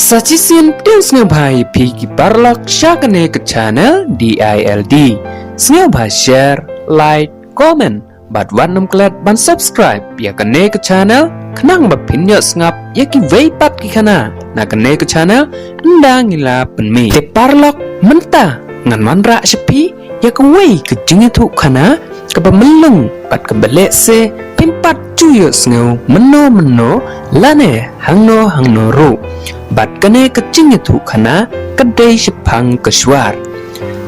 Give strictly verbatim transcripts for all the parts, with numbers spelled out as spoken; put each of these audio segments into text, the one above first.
Sa shisien pdiang sngewbha ïa phi ki paralok sha kane ka channel D I L D. Sngewbha share, like, comment bad wat nym klet ban subscribe ïa kane ka channel khnang ba phin ïoh sngap ïa kiwei pat ki khana na kane ka channel ynda ngi la pynmih. Te paralok, mynta ngan wanrah sha phi ïa kawei ka jingïathuhkhana kaba myllung bad kaba lehse phim pat ju ïohsngew mynno mynno lane hangno hangno ruh. Bad kane ka jingïathuhkhana ka dei shaphang ka shuwar.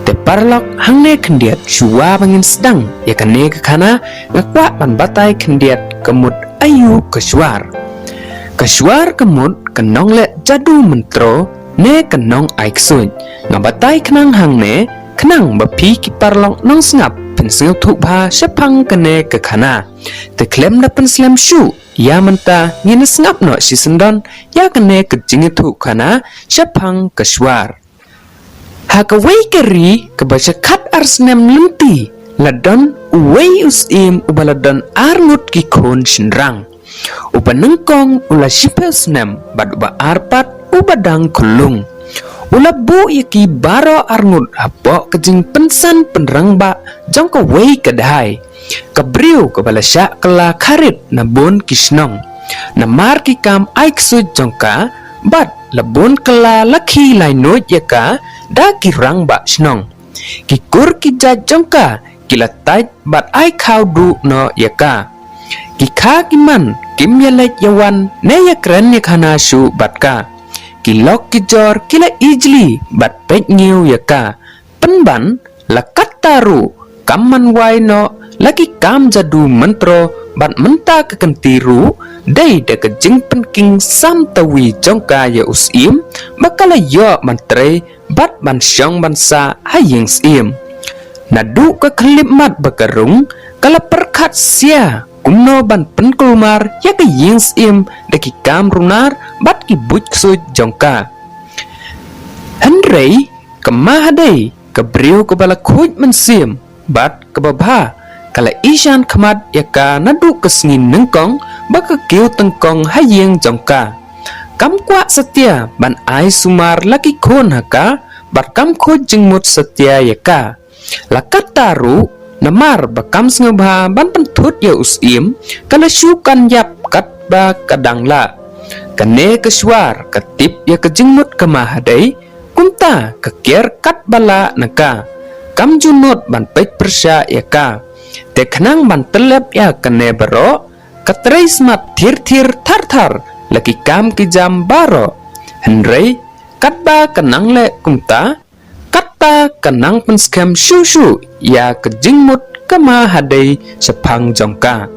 Te paralok, hangne khyndiat shuwa ba ngin sdang ïa kane ka khana, nga kwah ban batai khyndiat ka mut aïu ka shuwar. Ka shuwar ka mut ka nongleh jadu myntro ne ka nongai ksuid. Nga batai khnang hangne khnang ba phi ki paralok nongsngap phin sngewthuh bha shaphang kane ka khana. Te khlem da pynslem shuh ïa mynta, ngin sngap noh shisyndon ïa kane ka jingïathuhkhana shaphang ka shuwar. Ha kawei ka ri kaba sha khat ar snem lynti, la don uwei u syiem uba la don ar ngut ki khun shynrang. Uba nyngkong u la shiphew snem bad uba ar pat uba dang khyllung. U la buh ïa ki baroh ar ngut hapoh ka jingpynsan pynrangbah jong kawei ka dhai. Ka briew kaba la shah kylla kharit na bun ki shnong namar ki kam ai ksuid jong ka, bad la bun kylla la khie laitluid ïa ka da ki rangbah shnong. Ki kur ki jait jong ka ki la tait bad ai khaw duh noh ïa ka. Ki kha ki man kim ïaleit ïawan ne ïakren ïakhana shuh bad ka. Ki lok ki jor ki la ijli bad peit ngiew ïa ka. Pynban la katta ruh kam man wai noh la ki kam jadu myntro, bad mynta ka kynti ruh dei da ka jingpynking sam tawi jong ka ïa u syiem ba ka la ïoh ban trei bad ban shong ban sah ha ïing syiem. Naduh ka khyllipmat ba ka rung, ka la pyrkhat sia kumno ban pynkulmar ïa ka ïing syiem da ki kam runar bad ki buit ksuid jong ka. Hynrei ka Mahadei, ka briew kaba la khuid mynsiem bad kaba bha, ka la ishan khmat ïa ka naduh ka sngi nyngkong ba ka kiew tyngkong ha ïing jong ka. Kam kwah satia ban ai sumar la ki khun ha ka, bad kam khuid jingmut satia ïa ka. La katta ruh, namar ba kam sngewbha ban pynthut ïa u syiem, ka la shu kan ïap katba ka dang lah. Kane ka shuwar ka tip ïa ka jingmut ka Mahadei, kumta ka kiar katba lah na ka. Kam ju nud ban peit pyrshah ïa ka. Te khnang ban tyllep ïa kane baroh, ka trei smat thir thir thar thar la ki kam ki jam baroh. Hynrei katba ka nang leh kumta, katta ka nang pynskhem shuh shuh ïa ka jingmut ka Mahadei shaphang jong ka.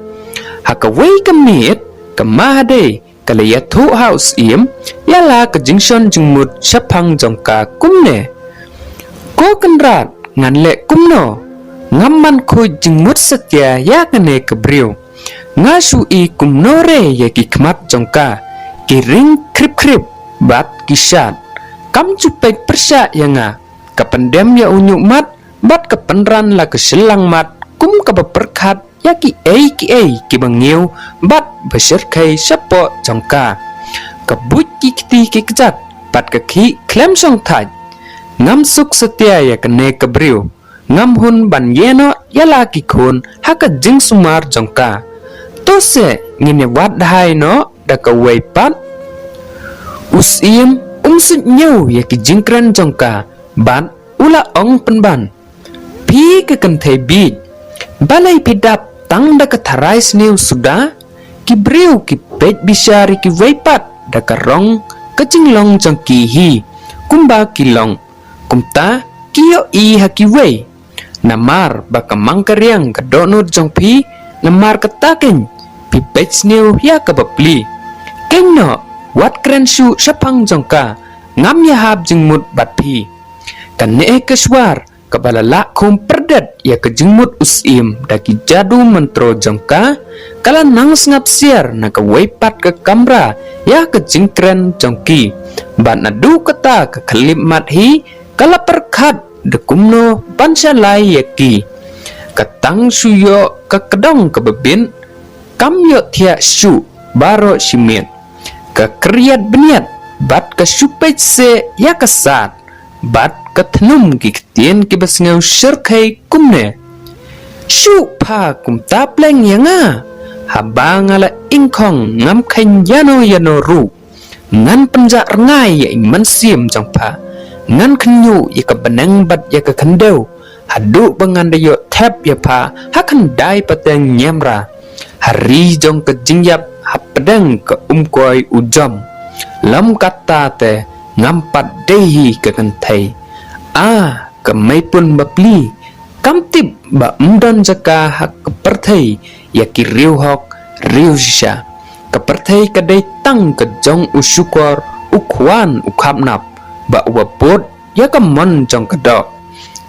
Ha kawei ka miet ka Mahadei ka la ïathuh ha u syiem ïa la ka jingshon jingmut shaphang jong ka kumne. Ko Kynrad, ngan leh kumno? Ngam man khuid jingmut satia ïa kane ka briew. Nga shu i kumno re ïa ki khmat jong ka, ki ring khrip khrip bad ki shad. Kam ju peit pyrshah ïa nga, ka pyndem ïa u ñiuhmat bad ka pynran la ka shyllangmat kum kaba pyrkhat ïa kiei kiei kiba ngiew bad ba shyrkhei shapoh jong ka. Ka buit ki kti ki kjat bad ka khih khlem shongthait. Ngam suk satia ïa kane ka briew. Ngam hun ban ïeh noh ïa la ki khun ha ka jingsumar jong ka. To se ngin ïa wad dhai noh da kawei pat. U syiem um suidñiew ïa ki jingkren jong ka bad u la ong pynban. Phi ka kynthei bieit, balei phi dap tang da ka tharai sniew suda? Ki briew ki peit bishar ïa kiwei pat da ka rong ka jinglong jong ki hi, kumba ki long. Kumta ki ïohi ha kiwei. Namar ba ka mang ka riang ka dohnud jong phi, namar kata keiñ phi peit sniew ïa ka bapli. Keiñ noh, wat kren shuh shaphang jong ka, ngam ïahap jingmut bad phi. Kane ka Shwar kaba la lah khum pyrdet ïa ka jingmut u Syiem da ki jadu mantro jong ka, ka la nang sngap siar na kawei pat ka kamra ïa ka jingkren jong ki. Bad naduh kata ka khyllipmat hi ka la pyrkhat da kumno ban shalai ïa ki. Ka tang shu ïoh ka kdong kaba bit, kam ïohthiah shuh baroh shi miet. Ka kyrïat bniat bad ka shu peit seh ïa ka sad bad ka thnum ki ktien kiba sngew shyrkhei kumne: Shu pha kumta pleng ïa nga, haba nga la ingkhong ngam kheiñ ïano ïano ruh. Ngan pynjah rngai ïa i mynsiem jong pha, ngan khynñiuh ïa ka bneng bad ïa ka khyndew, haduh ba ngan da ïoh thep ïa pha ha khyndai pateng niamra, ha ri jong ka jingïap, hapdeng ka umkoi u jom. Lym kata te ngam pat dei hi ka kynthei. A ka meipun bapli, kam tip ba ym don jaka ha ka pyrthei ïa ki riewhok riewshisha. Ka pyrthei ka dei tang ka jong u shukor, u khwan, u khapnap, ba u ba bud ïa ka mon jong ka doh.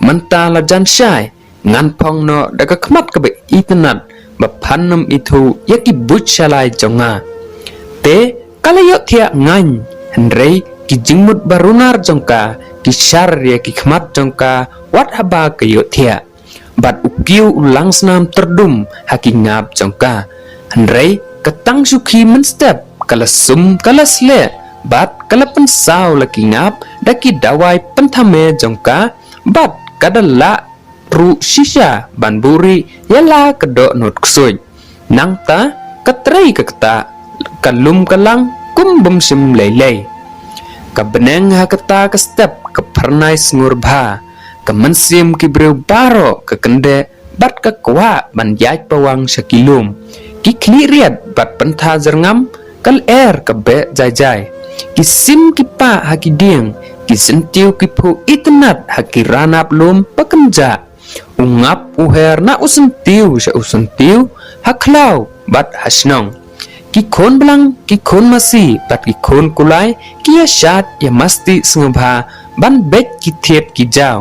Mynta la jan shai, ngan phong noh da ka khmat kaba itynnad ba phan nym ithuh ïa ki buit shalai jong nga. Te ka la ïohthiah ngaiñ, hynrei ki jingmut ba runar jong ka ki shar ïa ki khmat jong ka wat haba ka ïohthiah. Bad u kiew u langsnam tyrdum ha ki ngap jong ka. Hynrei ka tang shu khie mynstep ka la sum, ka la sleh bad ka la pynsaw la ki ngap da ki dawai pynthame jong ka, bad ka da lah ruh shisha ban buhrieh ïa la ka dohnud ksuid. Nangta ka trei ka ktah, ka lum ka lang kum bym shym lei lei. Ka bneng ha kata ka step ka phyrnai sngur bha. Ka mynsiem ki briew baroh ka kyndeh bad ka kwah ban ïaid pawang sha ki lum. Ki khlieh riat bad pyntha jyrngam, ka lyer ka beh jai jai. Ki sim ki pah ha ki dieng, ki syntiew ki phuh itynnad ha ki ranap lum ba kynjah. U ngap u her na u syntiew sha u syntiew, ha khlaw bad ha shnong. Ki khun blang, ki khun masi bad ki khun kulai ki ïa shad ïa masti sngewbha ban beit ki thied ki jaw.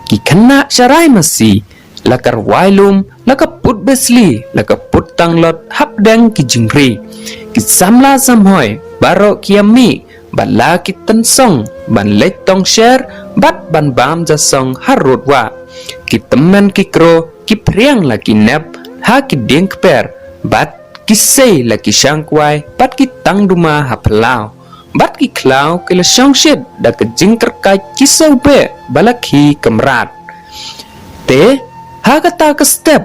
Ki khynnah sharai masi, la ka rwai lum, la ka put besli, la ka put tanglot hapdeng ki jingri. Ki samla samhoi baroh ki ïa mih bad la ki tynsong ban leit tong sher bad ban bam ja song ha rud wah. Ki tymmen ki kro, ki phriang la ki nep ha ki dieng kper, bad ki sei la ki shang kwai bad ki tang duma ha phyllaw. Bad ki khlaw ki la shong shit da ka jingkyrkait ki sawbeh ba la khie ka mrad. Te ha kata ka step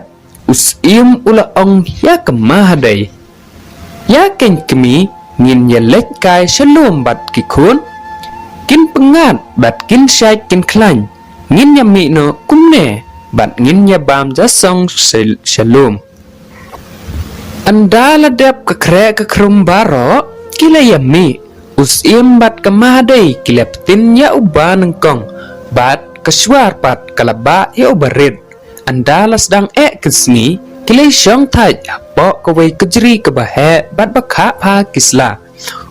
u Syiem u la ong ïa ka Mahadei: Ïa keiñ kmie, ngin ïa leit kai sha lum bad ki khun. Kin pyngngad bad kin shait kin khlaiñ, ngin ïa mih noh kumne bad ngin ïa bam ja song sha, sha lum. Ynda la dep ka khreh ka khrum baroh, ki la ïa mih. U Syiem bad ka Mahadei ki la pyntin ïa u ba nyngkong bad ka Shwar pat ka la bah ïa u barit. Ynda la sdang eh ka sngi, ki la shong thait hapoh kawei ka jri kaba heh bad ba khap ha ki sla.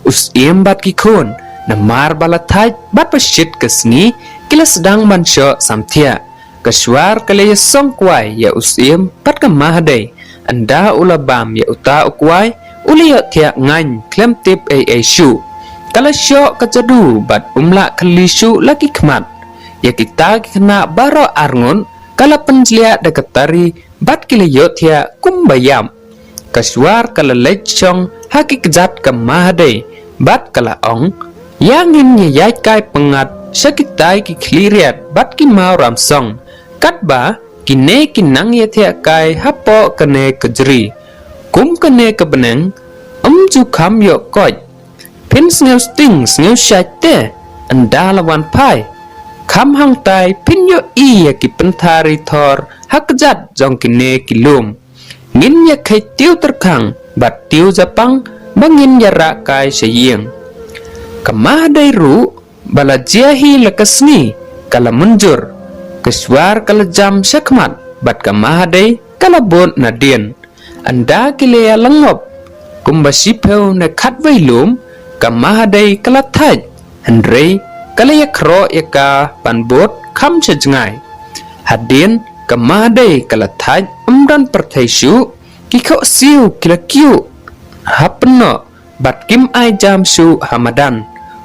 U Syiem bad ki khun, namar ba la thait bad ba shit ka sngi, ki la sdang ban shoh samthiah. Ka Shwar ka la ïa song kwai ïa u Syiem bad ka Mahadei. Ynda u la bam ïa uta u kwai, u la ïohthiah ngaiñ khlem tip ei ei shuh. Ka la shoh ka jadu bad um lah khylli shuh la ki khmat. Ïa kita ki khynnah baroh arngut ka la pynjliah da ka tari bad ki la ïohthiah kumba ïap. Ka Shwar ka la leit shong ha ki kjat ka Mahadei bad ka la ong: Ïa ngin ïa ïaid kai pyngngad sha kitai ki khlieh riat bad ki maw ramsong, katba kine ki nang ïa thiah kai hapoh kane ka jri. Kum kane ka bneng, ym ju kham ïoh koit. Phin sngew sting sngew shait te, ynda la wan phai. Kham hangtai phin ïohi ïa ki pynthari thor ha kjat jong kine ki lum. Ngin ïa khie tiew tyrkhang bad tiew japang ba ngin ïa rah kai sha ïing. Ka Mahadei ruh ba la jia hi la ka sngi ka la mynjur. Ka Shwar ka la jam sha khmat bad ka Mahadei ka la bud nadien. Ynda ki la ïa langop kumba shiphew ne khatwei lum, ka Mahadei ka la thait, hynrei ka la ïa khroh ïa ka ban bud kham sha jngai. Hadien ka Mahdei ka la thait, ym don pyrthei shuh, ki khohsiew ki la kyiuh ha pynnoh bad kim ai jam shuh ha madan.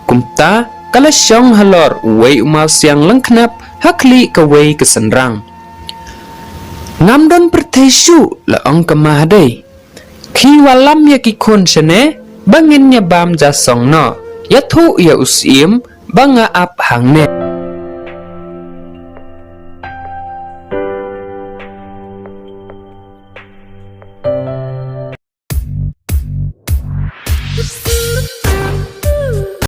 Kumta ka la shong halor uwei u mawsiang lyngknap ha khlieh kawei ka synrang. Ngam don pyrthei shuh, la ong ka Mahdei. Khie wallam ïa ki khun shane ba ngin ïa bam ja song noh. Ïathuh ïa u Syiem ba nga ap hangne.